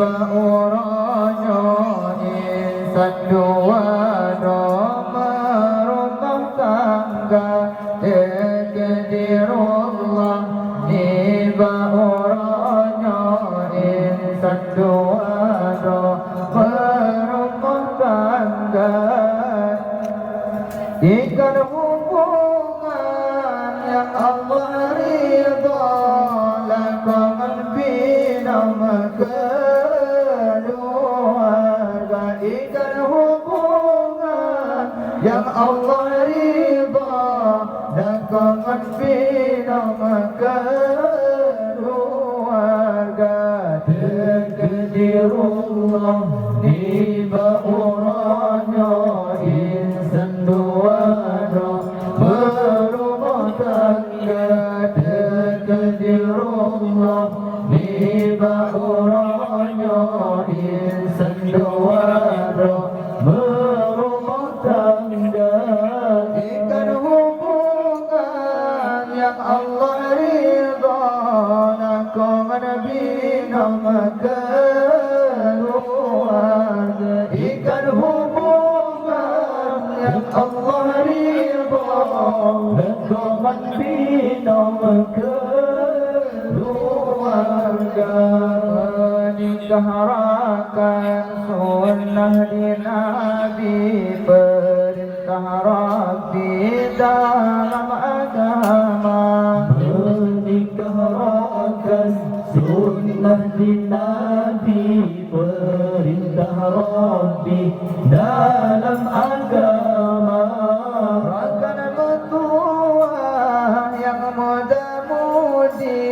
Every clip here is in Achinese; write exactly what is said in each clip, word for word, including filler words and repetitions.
Bak uroe nyoe insan dua droe meurumoh tangga, teukeujirullah. Nibak uroe nyoe insan dua droe meurumoh tangga. Ikan hubungan nyang Allah ridha, lakoe ngon binom keuluwarga. Ikan hubungan nyang Allah ridha, lakoe ngon binom keuluwarga. Teukeujirullah, nibak uroe nyoe insan dua droe meurumoh tangga. Teukeujirullah, nibak uroe nyoe insan dua droe meurumoh tangga. Ikan hubungan nyang Allah ridha, lakoe ngon binom keuluwarga. Ikan hubungan nyang Allah ridha, lakoe ngon binom keuluwarga. Meuningkah rakan sunnah di Nabi, peurintah Rabbi dalam agama. Meuningkah rakan sunnah di Nabi, peurintah Rabbi dalam agama. Rakan meutuah nyang muda-mudi,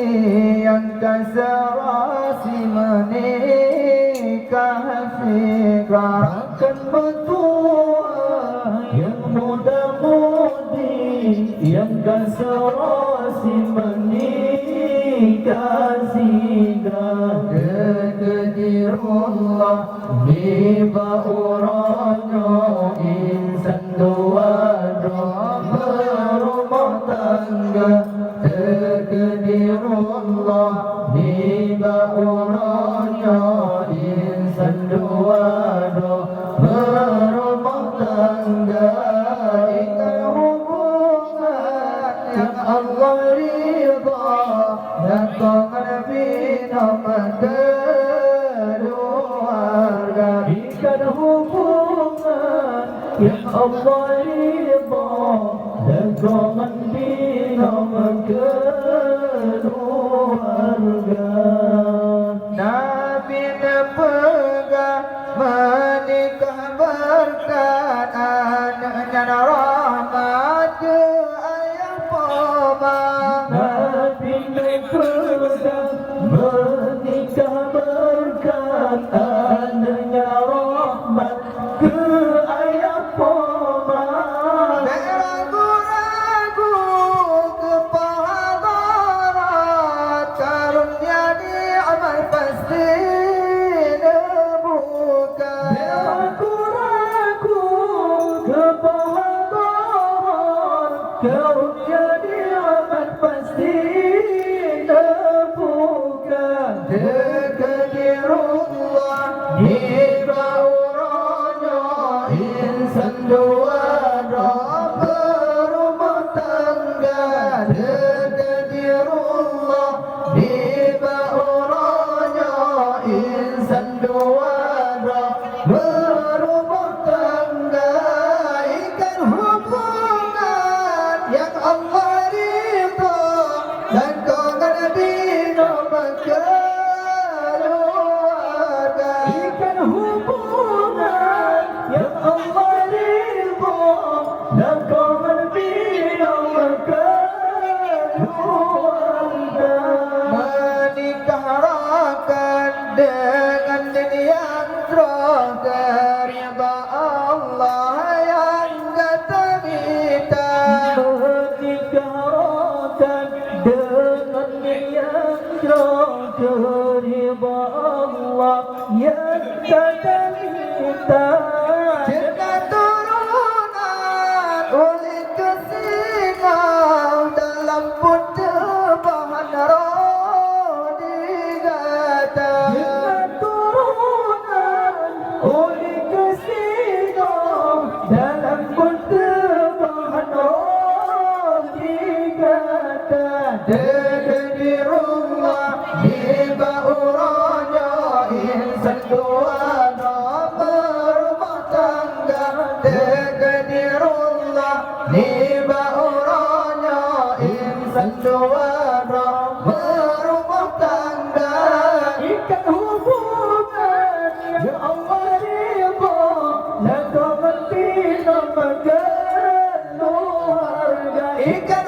nyang ka seurasi meunikah sigra. Rakan meutuah nyang muda-mudi, nyang ka seurasi meunikah sigra. Teukeujirullah, nibak uroe nyoe insan dua droe meurumoh tangga. Teukeujirullah, nibak uroe nyoe insan dua droe meurumoh tangga. Ikan hubungan nyang Allah ridha, lakoe ngon binom keuluwarga. Ikan hubungan nyang Allah ridha, lakoe ngon binom keuluwarga. Nabi neupeugah, meunikah beureukat, aneuk nyan rahmat keu ayah po ma. Nabi neupeugah, meunikah beureukat, aneuk nyan rahmat keu ayah po ma. Bék ragu-ragu keu pahala beurat, karunia nikmat pasti neubuka. Bék ragu-ragu keu pahala beurat, karunia nikmat pasti neubuka. Teukeujirullah, nibak uroe nyoe insan dua droe meurumoh tangga. Teukeujirullah, nibak uroe nyoe insan dua droe meurumoh tangga. Ikan hubungan nyang Allah ridha, lakoe ngon binom keuluwarga. Ikan hubungan nyang Allah ridha, Takdirullah nibak uroe nyoe insan dua droe meurumah tangga. Ikat hubungan nyang Allah ridha, nyang ka meuti ngon keuluwarga. Ikat